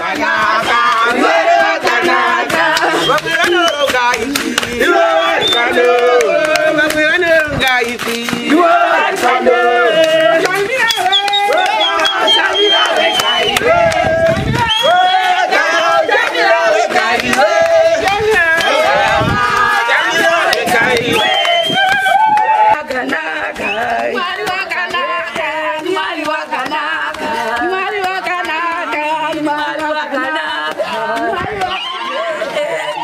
Wakanaka, Mwari wakanaka. Vamwe vanoronga izvi, ivo vari pano. Vamwe vanoronga izvi, ivo vari pano. Shamira wega, shamira wega iwe. Wega, shamira wega iwe. Shamira wega iwe. Wakanaka, Mwari wakanaka, Mwari wakanaka, Mwari wakanaka, Mwari wakanaka,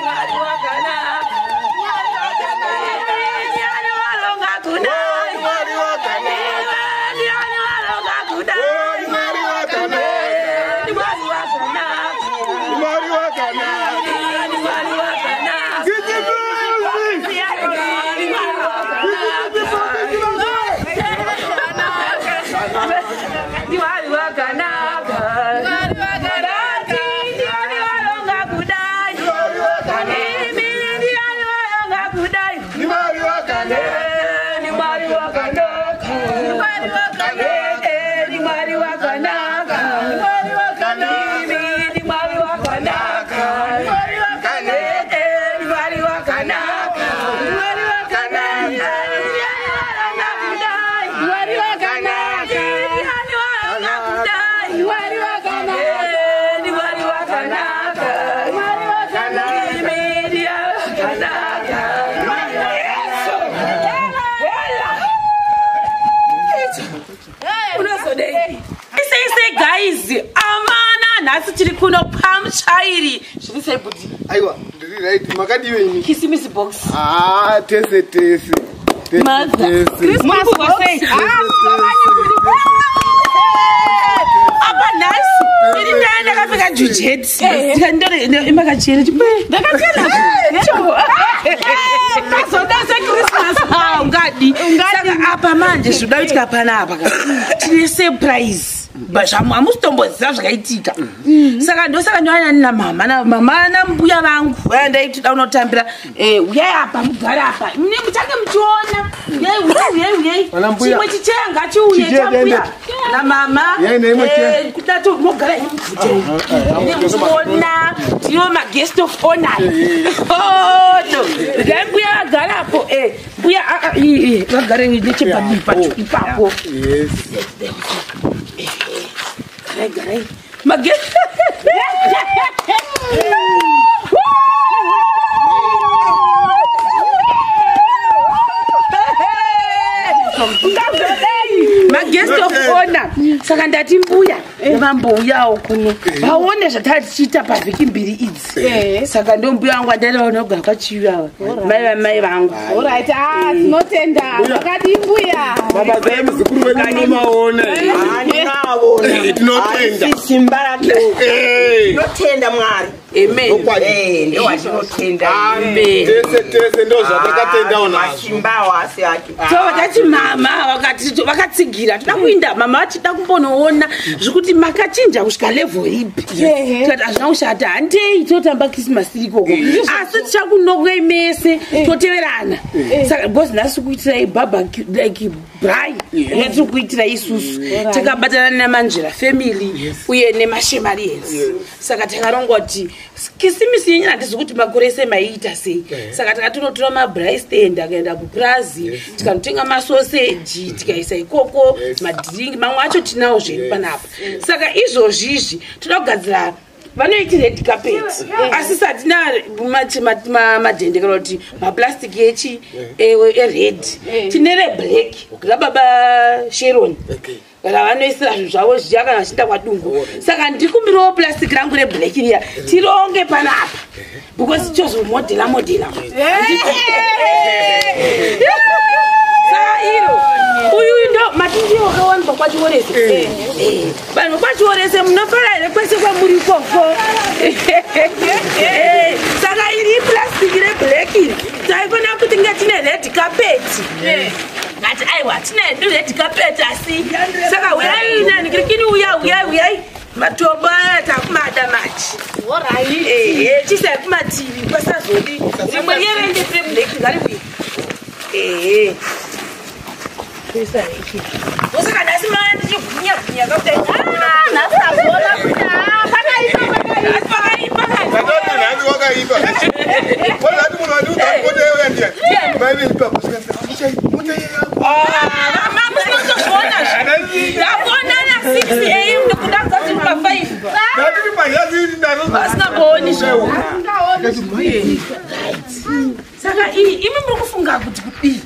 Mwari wakanaka, Mwari wakanaka, ndiani waronga kudai? Mwari wakanaka. Ndiani waronga kudai? Mwari wakanaka. Mwari wakanaka, Mwari wakanaka. Mwari wakanaka. Kisimusi! Mwari wakanaka, ndiani waronga kudai? Mwari wakanaka. Imi ndiani waronga kudai? Mwari wakanaka. Ni Mwari wakanaka, ni Mwari wakanaka, ni Mwari wakanaka, imi ni Mwari wakanaka, Mwari wakanaka. ni Mwari wakanaka, Mwari wakanaka, ndiani waronga kudai? Mwari wakanaka, ndiani waronga kudai? Mwari wakanaka, ni Mwari wakanaka, Mwari wakanaka, imi ndiani wakanaka, Mwari Yesu. Hela. Unozodei? Sei sei guys, amana nhasi tiri kuno pamuchairi. Zviri sei bhuti? Aiwa, ndiri right. Makadiwe imi. Kisimisi box. Ah, tese tese. Tese Mother. tese. Christmas box. Apa nhasi ini ndaya ndakapfeka jujeti. Imakachena ndakachena. Mazoda seChristmas. Ah, ungadi. Saka apa manje zvinoda kuitika panapa ka. Tine surprise. Hamusitomboziva zvakaitika. Saka ndosaka ndinowanani namama namama nambuya vangu vaya ndaiti da unotambira uyai apa mugare apa mune muchange muchiona uyai uyai uyai uyai Vana mbuya. chimwe chicheya ngachiuye Chicheya chambuya chaendeti. namama Uyai neimwe cheya. kudati mogara henyu mubvute mune muchiona tino maguest of honor oto regai mbuya vagarapo mbuya vagare nechepadivi pacho ipapo. Yes. Garai garai maguest. Maguest of honor. Saka ndati mbuya vambouyawo kuno vaone zvatava tichiita pavhiki mbiri idzi. Saka ndo mbuya vangu vandaida vanogara kwachiyu ava, mai vamai vangu. Alright, ah, tinotenda. Makadii mbuya? Baba zai muzukuru wedu munomaona. Ndinoavona. Tinotenda. Simba rake. Eh. Tinotenda Mwari. Amen. Chokwadi. Ndowatinotenda. Amen. Tese tese ndo zvatakatendawo nazvo. Masimba awo asi ake. So vakati mama vakati vakatsigira toda kuinda mama vachida kumbonoona zvekuti makachinja kusvika level ipi. Tikati hazvina kushata, handei totamba Christmas ikoko, asi tichakunokei mese toteverana. Saka because nhasi kuitirai barbecue like braai yatiri kuitira isusu takabatana naManzvera family uye nemaShemarians. Saka takaronga kuti Kisimisi yenyu handizi kuti makore ese maiita sei. Saka takatonotora mabraai stand akaenda kupurazi, tikanotenga masoseji tikaisa ikoko, madhiringi mamwe acho tinawo zvedu panapa. Saka izvozvi izvi toda kugadzira vanoiti red carpet, asi satina madhende kana kuti maplastic echi ered. Tine reblack rababa Sharon kana vanoisira zvinhu zvavo zviya kana vachienda kwadungu. Saka ndikumbirawo plastic rangu reblack riya tironge panapa because tichozomodhela modhela. Saka iro uyu ndo mati ndiwo wakawanikwa kwaChiorese. Vanhu kwaChiorese munofara here kwese kwamuri ikoko? Saka iri iplastic reblack iri. Taifanira kuti tinge tine red carpet ngati aiwa tine hedu red carpet, asi saka uyai nanikirikini uya uyai uyai matombo aya takumada machi. Ehe, chisai kumativi pasazodi rimwe rierende reblack ngariuye. Ehe, osaka nhasi maya ndichigwinya gwinya kakudai. Nhasi tazoona kuti ah, pakaipa pakaipa. Mamusinotozoona ndafonana 6 am ndikuda kuzati kuma 5 vasingaoni zvavo. Saka iyi imi muri kufunga kuti kudii?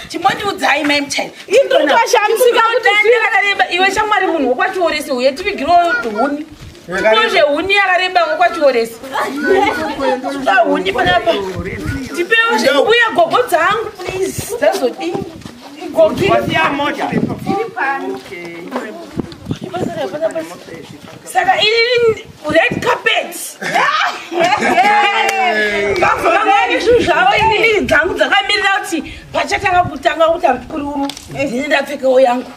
Chimbondiudzai mai Muchairi. Indinotoshamisika kuti yakareba iwe shamwari munhu wokwachioresi uye tivigirewo huni. Tipozve huni yakareba wokwachioresi. Toda huni panapa. Tipewo zvembuya gogo dzangu please. Dzazodii? Gogi. Saka iri red carpet. Vamwe zvinhu zvavo inini dzangu dzakamirira kuti pachatanga kutanga kuita pururu ndini ndapfekawo yangu.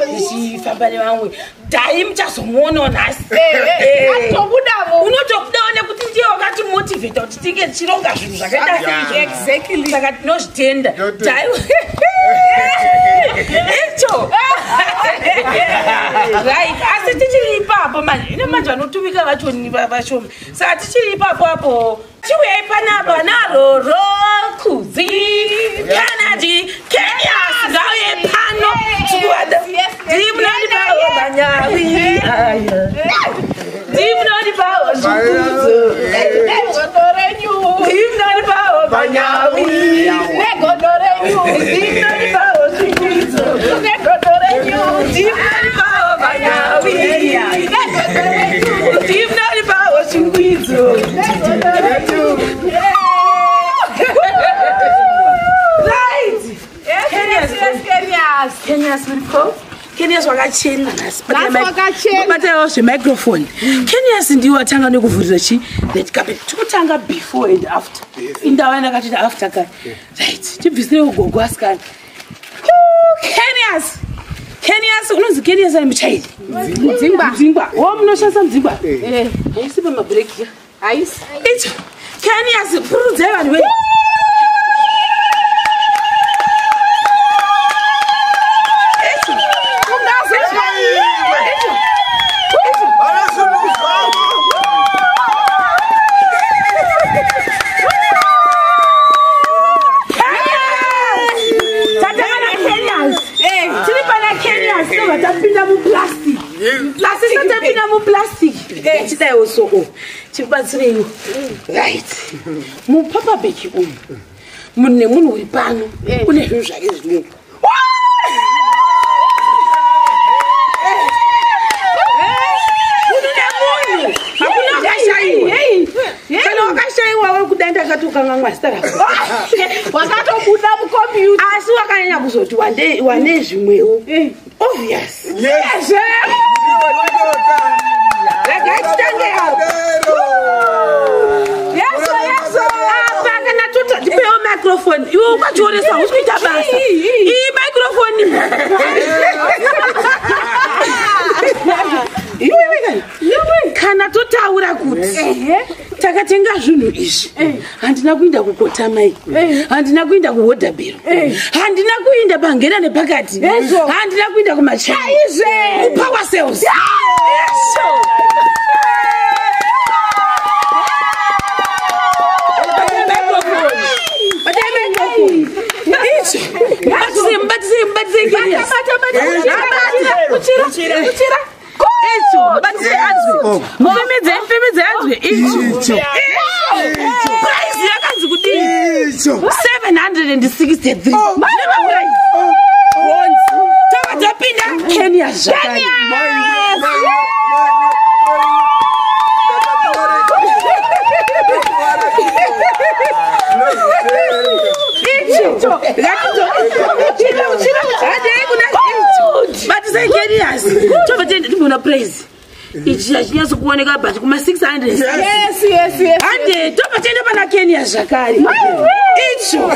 Ndichifamba nevamwe dhai muchazomuonawo nhasi. Atobudavo. Unotobudawo nekuti ndiye wakatimotivheta kuti tinge tichironga zvinhu zvakaita seizvo. Exactly. Saka tinozvitenda. Dhai icho. Right, asi tichiri ipapo manje ine manje vanotumika vacho vashoma. Saka tichiri ipapo apo chiuyai panapa naroro Kudzi Kennedy Kenya ngauye pano tikuvada. Ndimunondipawo manyawi aya. Ndimunondipawo zvikudzo. Negodo renyu. Ndimunondipawo manyawi. Negodo renyu. Ndimunondipawo zvikudzo. Negodo renyu. Ndimunondipawo manyawi. Negodo renyu. Ndimunondipawo zvikudzo. Negodo renyu. Right. Yes, yes, yes. Kenyas uripo? Kenyas wakachena nhasi. Nhasi wakachena. Bataiwo zvemicrophone. Kenyas ndiwo atanga nekuvhurira chi red carpet. Tikutanga before and after. Indawa ndakatita after kare. Right. Tibvisirewo gogo asikana. Kenyas. Kenyas unonzi Kenyas ari muchairi. Mudzingwa. Mudzingwa. Wo munoshandisa mudzingwa? Haisi pamabreak ya. Haisi. Icho. Kenyas purudzai vanhu we. Icho. Icho. Tatanga naKenyas. Tiri pana Kenyas tobva tapinda muplastic. Asi tatapinda muplastic. Chidaiwo soko. Chibatsireiwo. Right. Mupapabheki umu. Munhu nemunhu uri pano une zvinhu zvake zvinenge. Munhu nemunhu. Hakuna wakashaiwa. Kana wakashaiwa wekudanda akatokanganwa zita rako. Wakatobuda mukombiyuta. Asi wakanyanya kuzoti wane zvimwewo. Obvious. Regai titange apa. Apa kana tota tipewo microphone. Iwe ukachionesa hausi kuita basa. Iyi microphone. Iwewe kana. Kana totaura kuti takatenga zvinhu izvi handina kuinda kukota mai, handina kuinda kuhodhabhero, handina kuinda pangena nepakati, handina kuinda kumachai kupower sales. Mufemedze anzwe icho. Price yakanzi kudii? 763. Tobva tapinda Kenya zvakare. Icho. Handei kuna icho. Batisai Kenyas. Tobva tiende timboona price. Ichi hachinyatso kuoneka but kuma 600. Yes, yes, yes. Hande tobva tiende pana Kenya zvakare. Icho.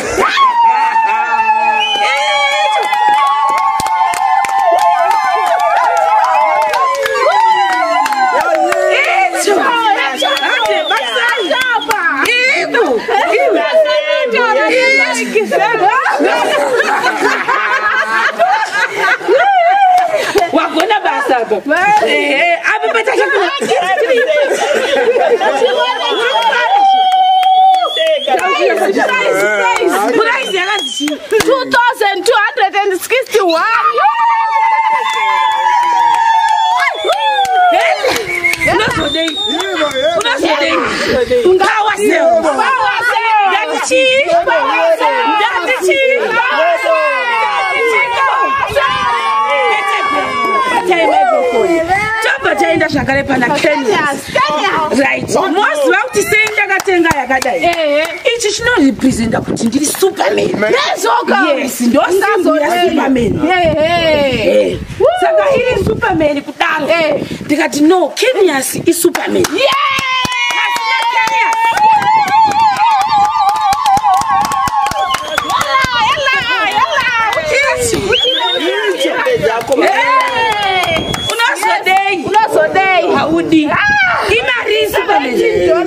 Icho. Hande batisai. Icho. Wagona basa apa. Apa patachakuna. Power sales. Ndati chii? Ndati chii? Ndati chii? Tobva taenda zvakare pana Kenias. Right. Moziva kuti sei ndakatenga yakadai? Ichi chinorepresenta kuti ndiri Superman. Yes, ndosimbu yaSuperman. Saka iri Superman kudaro. Ndikati no, Kenias iSuperman. Pasina Kenias. Unozodei? Unozodei? Haudi. Imari Superman. $17.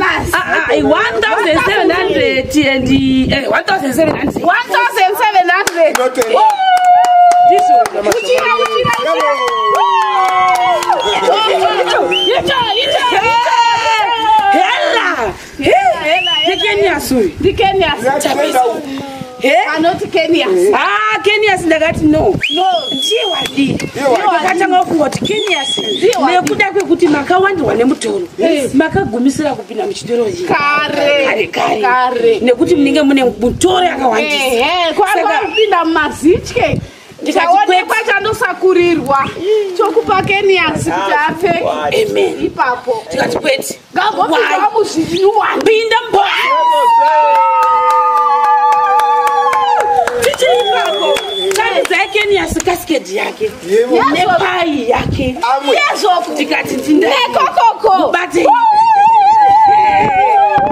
1700 and 1700. 1700. Tinotenda. Uchira, uchira, uchira. Icho, icho, icho. Hela. Hela, hela. Ndikenias uyu. Ndikenias. Tinotenda uku. Anoti Kenias. Ah, Kenias ndakati no. Ndiye wadii. Ndakatanga kufunga kuti Kenias nekuda kwekuti makawandirwa nemutoro, makagumisira kupinda muchitoro ichi. Kare. Kare kare. Kare. Nekuti munenge mune mutoro yakawandisa. Ehe, kwakupinda mumazitye. Ndikati Chaonekwa chandosakurirwa chokupa Kenias kuti apfeke. Amen. Ipapo. Tikati kwete. Ngambopinda muzvinyuwani. Pinda mubhokisi. Tichiri ipapo. Tambidzai Kenias kasiketi yake. Yebo. Nepai yake. Amwe. Yezvoko. Tikati tindai. Nekokoko. Mubate.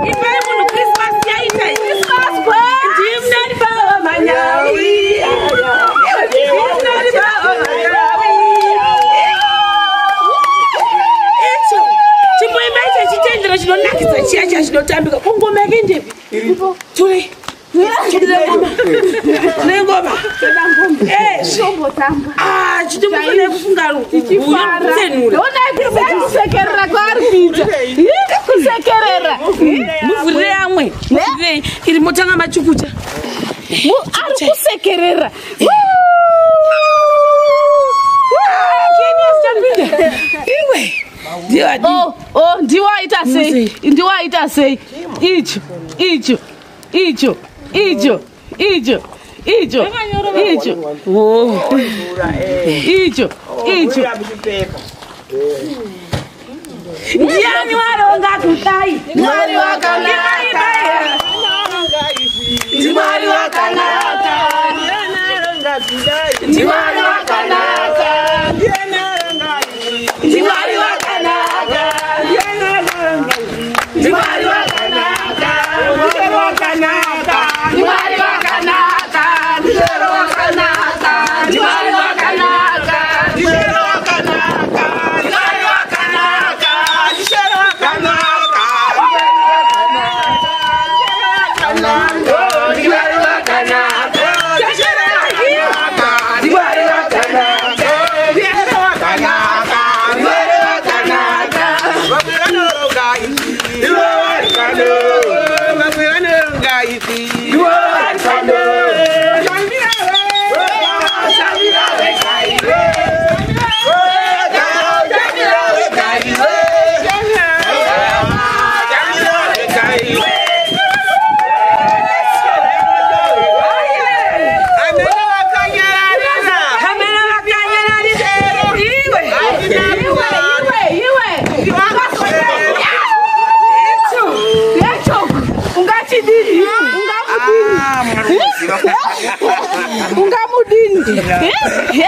Ipai munhu Christmas yaita. Christmas kwete. Ndimnani baba manyawi. Ndimnani baba manyawi. Icho. Chimboimba icho chitendero chinonakidza chiya chiya chinotambika. Ko ngoma yake ndepi? Ture. Ture ngoma. Ture ngoma. Zvombotamba. Ah, chitomufanira kufunga Tichifara. kutsenura. Onai kusekerera kwaari kuita. Kusekerera. Muvhurire amwe. Muvhurirei. Iri motanga machukucha. Ari kusekerera. Kenias tapinda. Iwe. Ndiyo adi. Oh, oh, ndiwo aita sei? Ndiwo aita sei? Icho, icho, icho, icho, icho, icho, icho, icho, icho. Ndiani waronga kudai? Mwari wakanaka. Ndimwari wakanaka. Ndimwari wakanaka. Ndimwari wakanaka. Ndimwari wakanaka. Mwari wakanaka. Mwari wakanaka. Mwari wakanaka. Kamera vakanyararira. Iwe. Iwe, iwe, iwe. Yacho, ungachidini? Ungamudini? Ungamudini? He?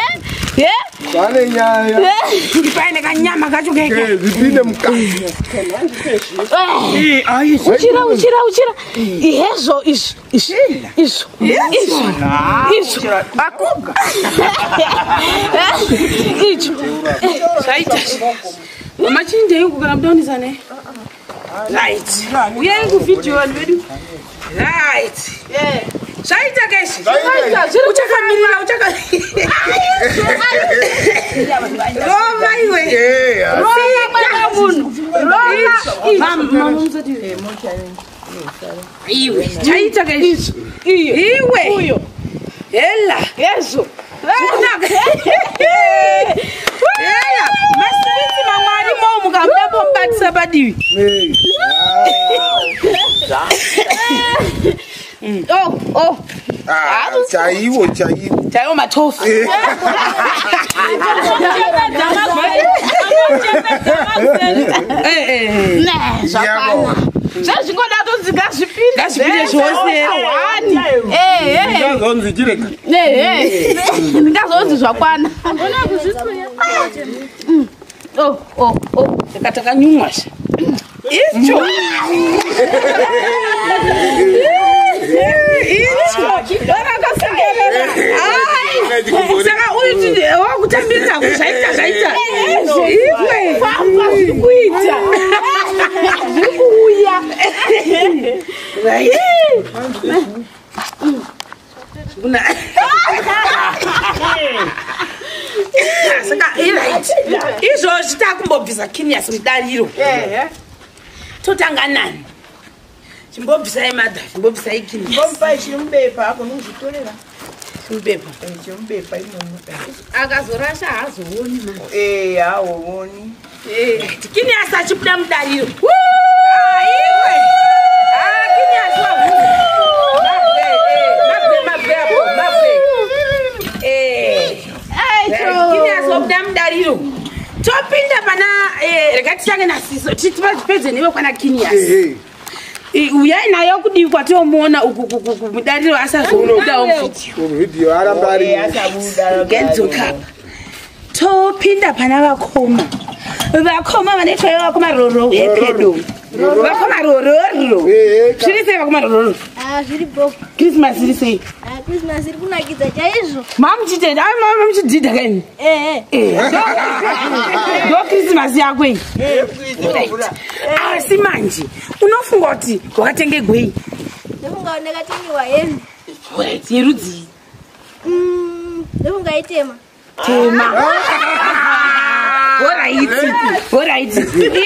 He? Pane nyaya. Paine kanyama kacho keke. Zvipinde mukati. Uchira, uchira, uchira. Ihezvo izvi, izvi, izvo, izvo, izvo. Akuga. Icho. Zvaita. Mama chindei uku kana mudaonesa ne? Right. Uyai kuvhidhiyo vanhu vedu. Right. Zvaita keshi. Zvaita. Uchakamirira uchaka. Rova iwe. Rova mwana munhu. Rova. Mama musati. Iwe. Chaita keshi. Iyo. Iwe. Uyo. Hela. Hezvo. Zvakanaka. Hela. Masiwitsi mamwe arimo mukamuda pomubatisa padivi. Oh, oh. Ah, chaiwo chaiwo. Chaiwo matofu. Ne, zvakwana. Zvazvingoda tonzi ngazvipinde. Ngazvipinde zvose. Ehe. Ndazonzi chireka. Ehe. Ndingazonzi zvakwana. Oh, oh, oh. Saka takanyumwa sha. Icho. Icho. Vakasekerera. Ai. Saka uyu wakutambirira zvaita zvaita. Iwe. Famba zviri kuita. Zviri kuuya. Right. Kuna. Saka right. Izvozvi takumbobvisa Kinias mudariro. Totanga nani? Chimbobvisai madha, chimbobvisai Kinias. Ngomupai chimubepa ako nozvitorera. Chimubepa. Chimubepa imomo. Akazorasha haazooni ma. Eh, haooni. Right. Kinias achibuda mudariro. Ah, iwe. Ah, Kinias wabvunza. Mabwe, mabwe, mabwe apo, mabwe. Eh. Echo. Kinias wabuda mudariro. Topinda pana rega titange nasiso tipedze newe kwana Kinias. Ehe. Uyai nayo kudivi kwatomuona uku mudariro asazobudawo muvhidhiyo. Video aramba ari. Asabuda. Ngedzoka apa. Topinda pana vakoma. Vakoma vanoitwa ivo vakoma roro yepedo. Vakoma rororo. Ehe, ka- Zviri sei vakoma rororo? Ah, zviripo. Christmas iri sei? Ah, Christmas iri kunakidza chaizvo. Mamuchitenda, ai mama muchidhidha kaini. Ehe. Eh, ndo Christmas yako iyi. Right. Asi manje unofunga kuti wakatenge gwei? Ndofunga ndakatengewa hembe. Right, yerudzii? Ndofunga itema. Tema. Alright. Alright. Iwe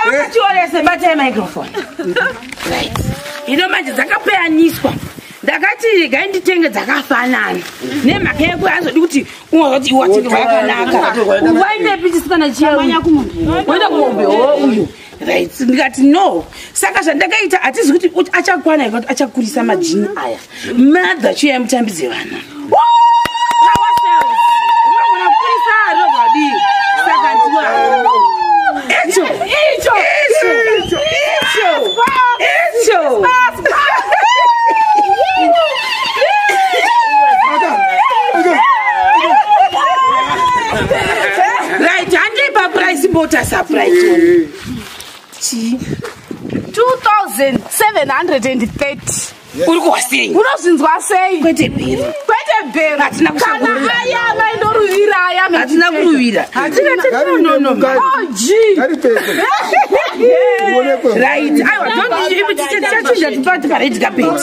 wakatiorese batai microphone. Right. Hino manje dzakapeyaniswa. Ndakati regai nditenge dzakafanana. Nemhaka yekuti hazodi kuti ungazoti iwe watengerwa yakanaka. Waendepi chisikana chiya uyu? Waenda kumombe wo uyu. Right. Ndikati no. Saka zvandakaita hatizi kuti achakwana here kuti achakurisa majini aya. Mother chiya mutambidze vana. Power cells. Unogona kukurisa rinogona kudii? Saka ndiwa. Icho. Icho. Icho. Icho. Icho. Right, handei paprice mbota surprise. Ehe. Chii? 2730. Uri kuwa sei? Unozvinzwa sei? Kwete bhero. Kwete bhero. Hatina Kana kushakurira. aya vaindoruvira aya. Hatina kuruvira. Hatina. No, no, no. Oh, gee. Ngaripese. Uonekwe. Right. Aiwa, don't tichachinja tipati pared carpet.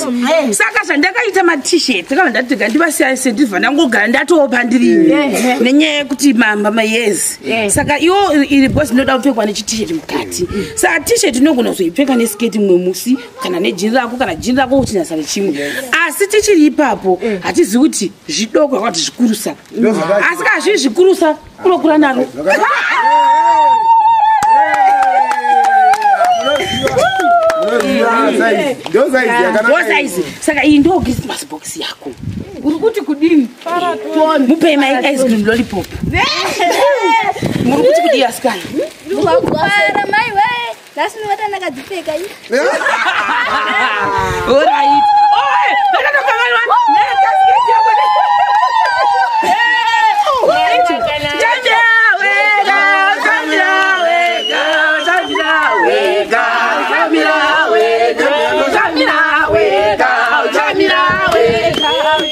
Saka zvandakaita maT-shirt, takabva ndati rega ndivasiyanise ndibva ndangogara ndatopa ndirini. Nenyaya yekuti mayezi. Saka iwo iri because inoda kupfekwa nechi-t-shirt mukati. Saka t-shirt unogona kuzoipfeka nesiketi mumwe musi kana nejini rako kana jini rako kuchinasa nechimwe. Asi tichiri ipapo hatizivi kuti zvidoko kana kuti zvikurusa. Ndozvakati. Asi kana zviri zvikurusa unokura naro. Munoziva size. Ndo size yakanaka. Ndo size. Saka iyi ndo Christmas box yako. Uri kuti kudini? Mupei mai ice cream lollipop. Muri kuti kudii asikana? Ndikufara mai we. Nhasi ndinota ndakadzipfeka iyi. Alright. Oi, ndakatokanganwa. Nekasiketi yako. Tambira wega, tambira wega, tambira wega, tambira wega, tambira wega, tambira wega,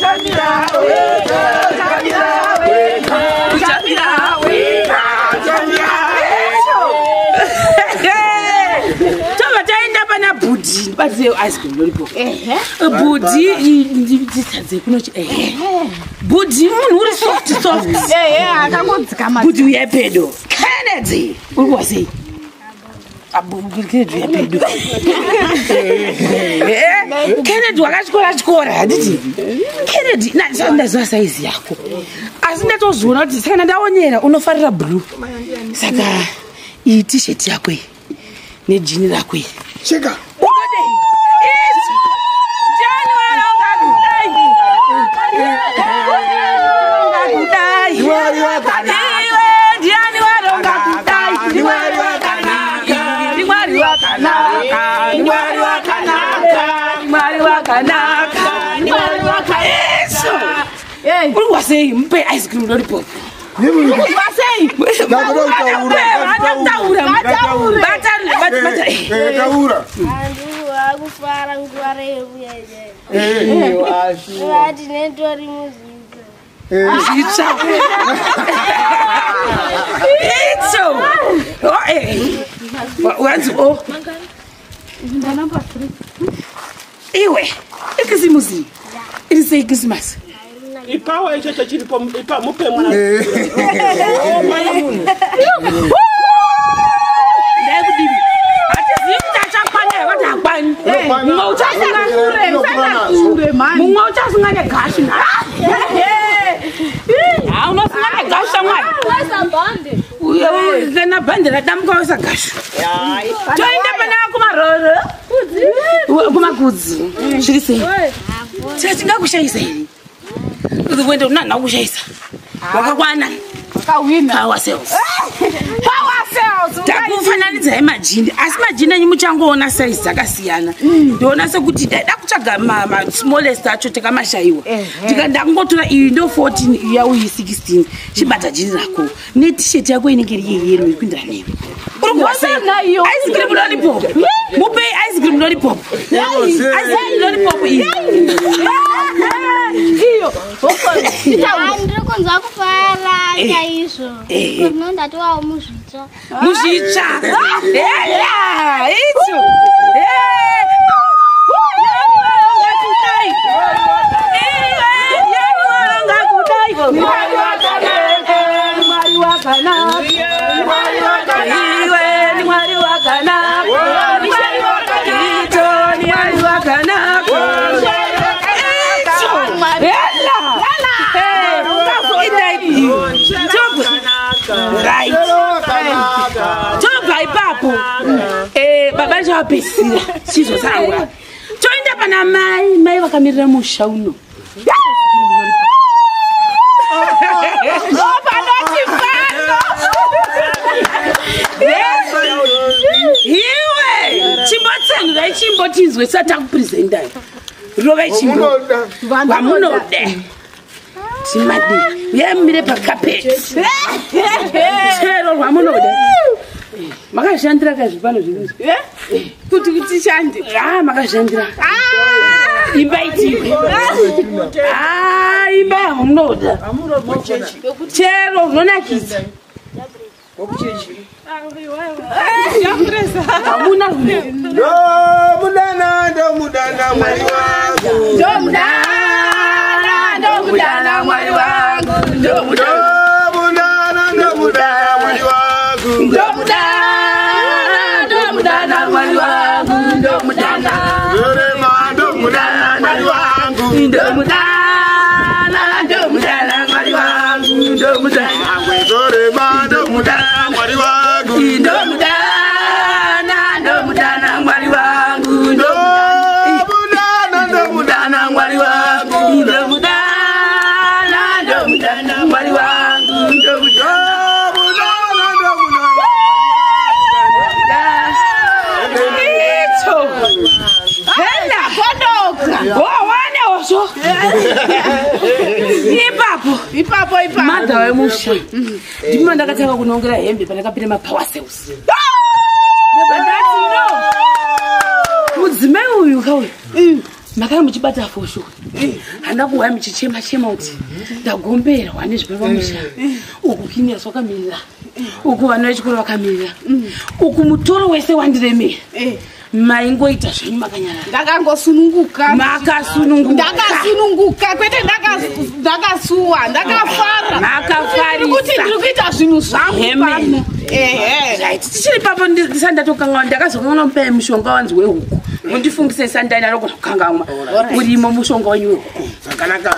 tambira wega, tambira wega, tambira wega, tambira wega. Tobva taenda pana bhudhi ndibatsirewo ice cream lollipop. Bhudhi nditadze kunochi ehe. Bhudhi munhu uri soft soft. Ehe, akangodzikama. Bhudhi uya pedo. Kennedy uri kuwa sei? Kennedy uya pedo. Kennedy wakachikora chikora handiti? Kennedy ndaziva saizi yako. Asi ndatozoona kuti saka ndaonera unofarira blue. Saka iyi t-shirt yako iyi nejini rako iri. Cheka. Unodei? Uri kwasei mupe ice cream lollipop. Kuzwa sei? Ataura. Bata bata bata. Taura. Andu akufara nguva refu yeje. Vati netori muzvitsva. Zvitsva. Itso. Oh eh. Wanzi oh. Iwe. Ikisimusi. Iri sei Christmas? Ipawa ichocho chiripo ipa mupe mwana. Ndakudini. Hatizivi kuti achakwana here kuti hakwani. Mumwe uchasunga mumwe uchasunga negashu ha unosunga negashu shamwari. Kana bhande radamuka waisa gashu. Toenda pana kumaroro. Kumagudzi. Zviri sei? Tingakushaisa here? Wende unana kushaisa. Wakakwana. Wakahwina. Power cells. Power cells. Takufananidzai majini asi majini enyu muchangoona saizi dzakasiyana. Ndoona sekuti daida kutsvaga masmallest acho takamashayiwa. Ndakungotora iyi ndo 14 iyi yauyi 16. Chibata jini rako netisheti yako inenge iri yeyero iri kuinda newe. Uri kuwa sei? Ice cream lollipop. Mupei ice cream lollipop. Ice cream lollipop iyi. Iyo. Ndiri kunzwa kufara chaizvo. Kuno ndatovawo muzvitsva. Muzvitsva. Ela, itso. Right. Tobva ipapo. Baba chavapedzisira chizotsaura. Toenda pana mai, mai vakamirira musha uno. Iwe, chimbotsenhurai chimbotinzwe tisati takupresendai. Rovai chimbo. Vamunoda. Timadi. Uyai mumire pakapeti. Chero rwamunoda. Makazvishandira kazvipano zvinhu izvi? Kuti tishande. Ah, makazvishandira. Imba itiwe. Ah, imba yamunoda. Chero runonakidza. Hamuna runo. Ndomudana, ndomudana mwari wangu. Ndomudana, ndomudana mwari wangu. Ndomudana. Ndomudana, ndomudana mwari wangu. Ndomudana, ndomudana mwari wangu. Ndomudana. Ndorema, ndomudana mwari wangu. Ndomudana, ndomudana mwari wangu. Ndomudana. Ndorema, ndomudana mwari wangu. Ndomudana, ndomudana mwari wangu. Ndomudana, ndomudana mwari wangu. Ndomudana, ndomudana mwari wangu. Ndomudana. Ndomudana, ndomudana. Itso. Hela. Wawane osho. Ipapo. Ipapo ipapo. Madha wemusha. Ndimo ndakatanga kunongera hembe pandakapinda mapower cells. Ndati no. Mudzimai uyu kauyu. Makanga muchibata fosho. Handa kuuya muchichema chema kuti ndagomberwa nezvipari pamusha. Uku Phineas wakamirira. Uku vana vechikoro vakamirira. Uku mutoro wese wandiremera. Maingoita zvenyu makanyarara. Ndakangosununguka. Makasununguka. Ndakasununguka kwete ndakasuwa, ndakafara. Makafarisa. Kuti ndiri kuita zvinhu zvangu pano. Ehe. Right. Tichiri papo ndisati ndatokanganwa ndakazokanganwa mupe mushonga wanzi wehuku. Mundifungise sandai ndarogona kukanganwa. Urimo mushonga wenyu wehuku. Zvakanaka.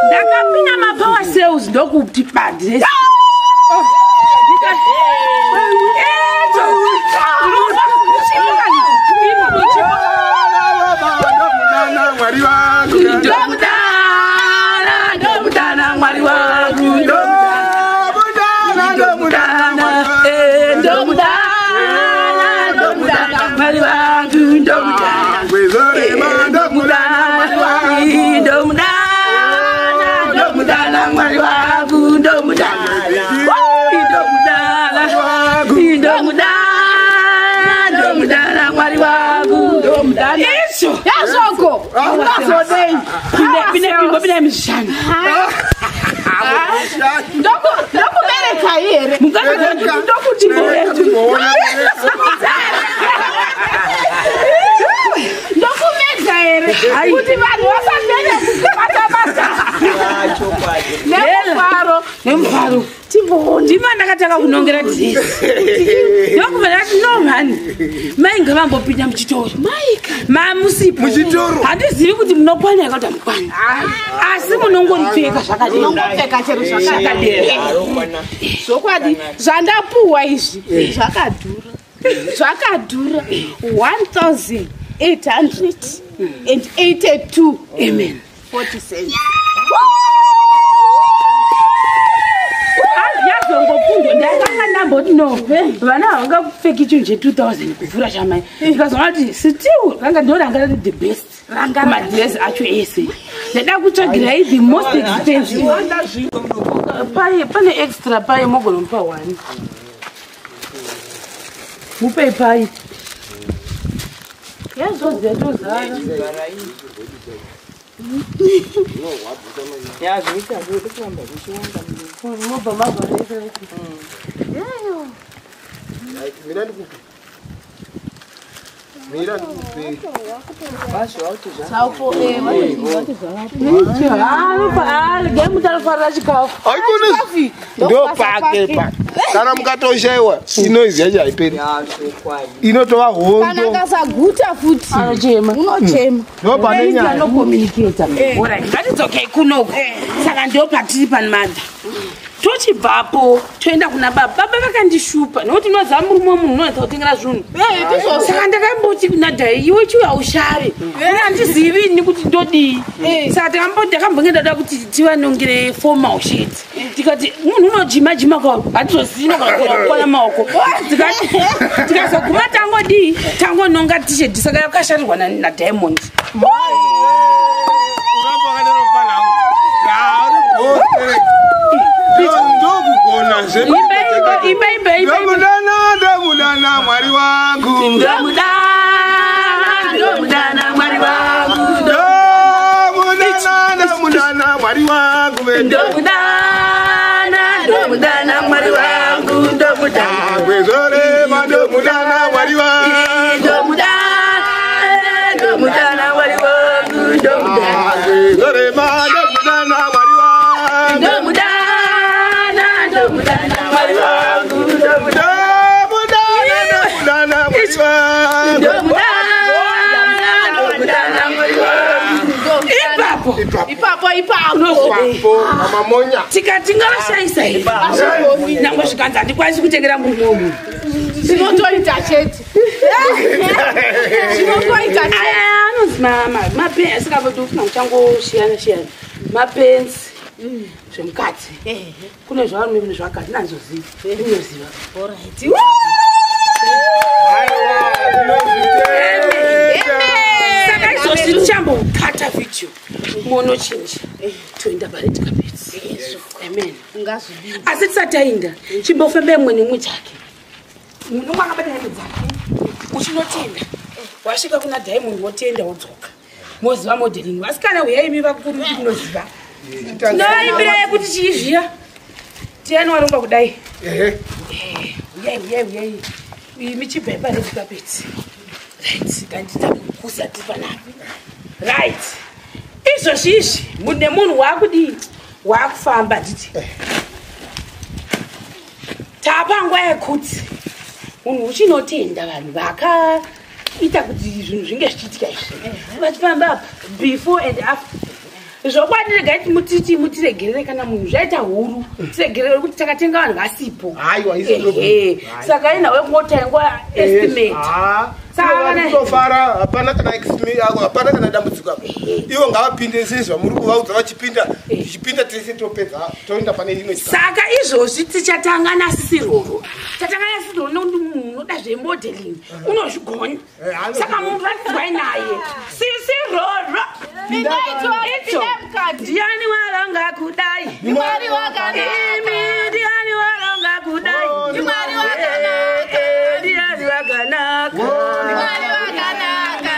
Ndakapinda mapower cells ndokuti padresi. Ndomudana mwari wangu. Ndomudana, ndomudana mwari wangu. Ndomudana, ndomudana mwari wangu. Ndomudana, ndomudana mwari wangu. Ndomudana. Ngwezorema, ndomudana mwari wangu. Ndomudana, Ndomudana. Izvo. Yazvoko. Ungazodei. Pine mishanu. Ndokubereka here. Ndokuti Timboona. Ndokumedza here. Kuti vanhu vasanyanya kukubata bata. Nemufaro. Nemufaro. Ndima ndakatanga kunongera dhirezi. Ndokubva ndati no mhani. Mai ngavambopinda muchitoro. Mamusipo. Muchitoro? Handizivi kuti munokwana here kana kuti hamukwani. Asi munongoripfeka zvakadero. Unongopfeka chero zvakadero. Zvakadero. Zvokwadi zvandapuwa izvi zvakadhura. Zvakadhura 1882 Amen. 40 cents. Yazongopfundo ndakanga ndamboti no vana havangapfeki chinhu che2000 kupfuura chamai. Ndikazoona kuti still ranga ndoranga riri the best kumadhirezi acho ese. Ndada kutsvagirai the most expensive. Paye pane extra paye mogona mupa one. Mupei pai. Yazoziya tozara. Yazvoita zviri kuramba zvichiwanda. Mobva mavharisa. Mira ndikupe. Mira ndikupe. Anofarira chikafu. Haikona ndo pake pa. Kana mukatoshaiwa inoizi yacho haiperi. Inotova Kana hondo. akasaguta futi Anochema. unochema. Ndo pane nyaya. Anokomunicata. Alright, ngatidzoke kunoku. Saka ndo patiri panimadha. Tochibvapo toenda kuna baba. Baba vakandishupa nekuti unoziva murume wemunhu unonetsa kutengera zvinhu. Saka ndakamboti kuna dhai iwe chiuya ushave. Ini handizivi ini kuti ndodii. Saka ndakambonge ndada kuti tivanongere formal shirt. Tikati munhu unojima jima kwa hatizozivi kukwana maoko. Tikazoguma tangodii tangononga t-shirt saka yakasharirwa naDiamond. Uramba wakadaro mfana wangu. Ya, uri boss. Ndokugona zve. Imba imba imba imba imba. Ndamudana, ndamudana Mwari wangu. Ndomudana, ndomudana Mwari wangu. Ndamudana, ndamudana Mwari wangu. Ndomudana, ndomudana Mwari wangu. Ndomudana. Kwezorema ndomudana Mwari wangu. Ndomudana, ndomudana Mwari wangu. Ndomudana. Kwezorema ndomudana Mwari wangu. Ndomudana, ndomudana Mwari wangu. Ndomudana. Ndamudana, ndamudana Mwari wangu. Ndomudana, ndomudana Mwari wangu. Ipapo. Ipapo ipapo. Ipapo, mamamonya. Tikati ngavashaisa here nangwe zvikanzi handikwanisi kutengera murume wemunhu. Zvinotoita chete. Zvinotoita chete. Aya anonzi mapenzi asikavoti ufuna kuchangosiyana siyana mapenzi zvemukati kune zvavarume kune zvavakadzi nanzoziva ndinoziva. Aiwa, tinozvitenda. Saka izvozvi tichambokata vhidhiyo monochinja toenda pared carpet. Amen. Asi tisati taenda chimbofembe mumwe nemumwe chake munhu umwe akabata hembe dzake uchinotenda wasvika kuna Diamond wotenda wodzoka moziva modeling. Vasikana uyai imi vakuru kuti munoziva tinovaimbirai kuti chii zviya tiani warongwa kudai. Ehe. Uyai uyai uyai imi chibvai pared carpet. Right, nganditakukusa tiri panapa. Right, izvozvi izvi mune munhu waakudii waakufamba nditi tapa nguva yekuti munhu uchinotenda vanhu vakaita kuti zvinhu zvinge zvichiitika izvi vachifamba apa before and after. Zvokwadi regai mutiti mutiregerere kana munhu zvaita huru tiregerere kuti takatenga vanhu vasipo. Aiwa, isi problem. Ehe. Saka inhau yekungotengwa estimate. Saka Kutofara hapana kana hapana kana dambudziko apa. Ivo ngavapinde sezvamuri kuvaudza vachipinda, tichipinda tese topedza toenda pane rimwe chikamu. Saka izvozvi tichatanga nasiroro, tatanga nasiroro nekuti munhu unoda zvemodeling unozvigona. Saka munhu ratidzwai naye sisiroro. Pindai mukati. Ndiani waronga kudai? Mwari wakanaka. Imi ndiani waronga kudai? Mwari wakanaka. Eh, ndiani wakanaka? Mwari wakanaka.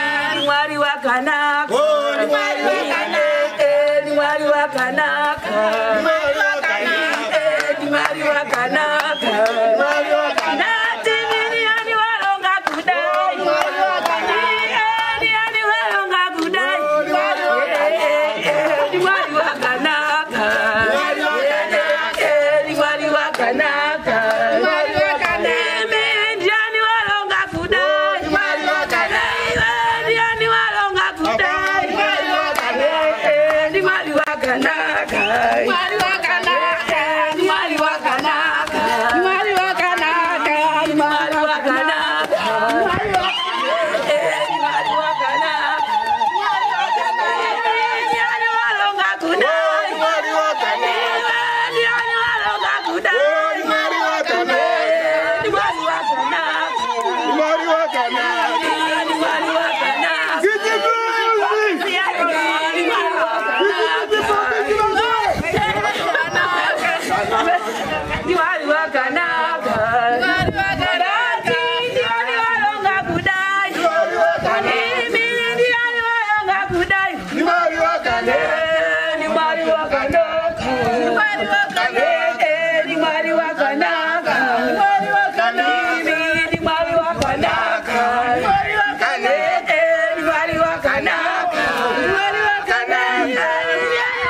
wakanaka. Ndi Mwari wakanaka. City music. Ndi Mwari wakanaka. Ndi Mwari wakanaka. Ndati ndiani waronga kudai. Imi ndiani waronga kudai. Ndi Mwari wakanaka. Ni Mwari wakanaka. Ni Mwari wakanaka. Imi ndi Mwari wakanaka. Ni Mwari wakanaka. Ndiani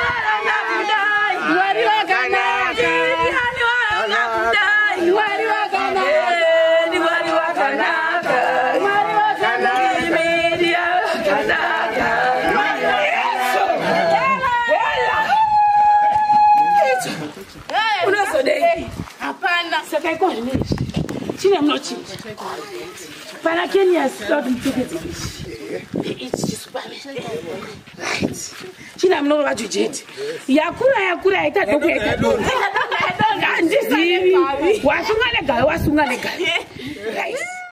waronga kudai. Ndiani waronga kudai. Ni Mwari wakanaka. Imi ndiani wakanaka. Yesu. Hela. Unozodei? Hapana. Saka iko zvinezvi chine munochinja pana kenias toda kuti mupfekedze ichi ichi chisupame right chine munorova jujeti yakura yakura yaita doko yaita doko handizivi wasunga negayo wasunga negayo right.